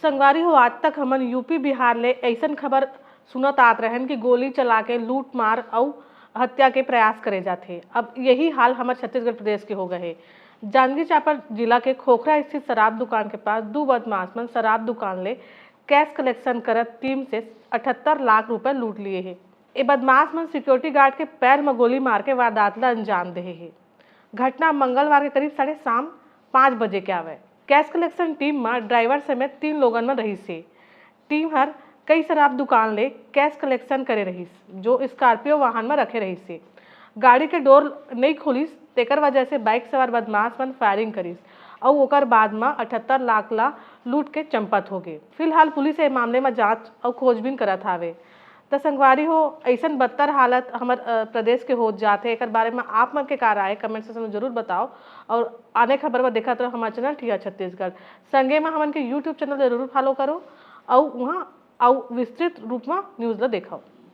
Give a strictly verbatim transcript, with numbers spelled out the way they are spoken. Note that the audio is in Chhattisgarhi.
संगवारी हो, आज तक हमन यूपी बिहार ले अइसन खबर सुनत आत रहन कि गोली चला के लूट मार अउ हत्या के प्रयास करे जाथे। अब यही हाल हमर छत्तीसगढ़ प्रदेश के हो गए हे। जांजगीर चांपा जिला के खोखरा स्थित शराब दुकान के पास दू बदमाश मन शराब दुकान ले कैश कलेक्शन करत टीम से अठहत्तर लाख रुपए लूट लिए हे। ए बदमाश मन सिक्योरिटी गार्ड के पैर म गोली मार के वारदात ला अंजाम देहे हे। घटना मंगलवार के करीब साढ़े शाम पाँच बजे के आवे। कैश कलेक्शन टीम म ड्राइवर समेत तीन लोगन मन रहिस हे। टीम हर कई शराब दुकान ले कैश कलेक्शन करे रहिस, जो स्कॉर्पियो वाहन म रखे रहिस हे। गाड़ी के डोर नइ खोलिस, तेकर वजह से बाइक सवार बदमाश मन फायरिंग करिस अउ ओकर बाद म अठहत्तर लाख ला लूट के चंपत हो गे। फिलहाल पुलिस ए मामले म जांच अउ खोजबीन करत हावे। त संगवारी हो, अइसन बदतर हालत हमर, अ, प्रदेश के होत जात हे, एकर बारे म आप मन के का राय हे, कमेंट सेक्शन में जरूर बताओ। और आने खबर बर देखत रहो हमारे चैनल ठिया छत्तीसगढ़। संगे म हमन के यूट्यूब चैनल जरूर फॉलो करो, अउ उहाँ अउ विस्तृत रूप म न्यूज ल देखो।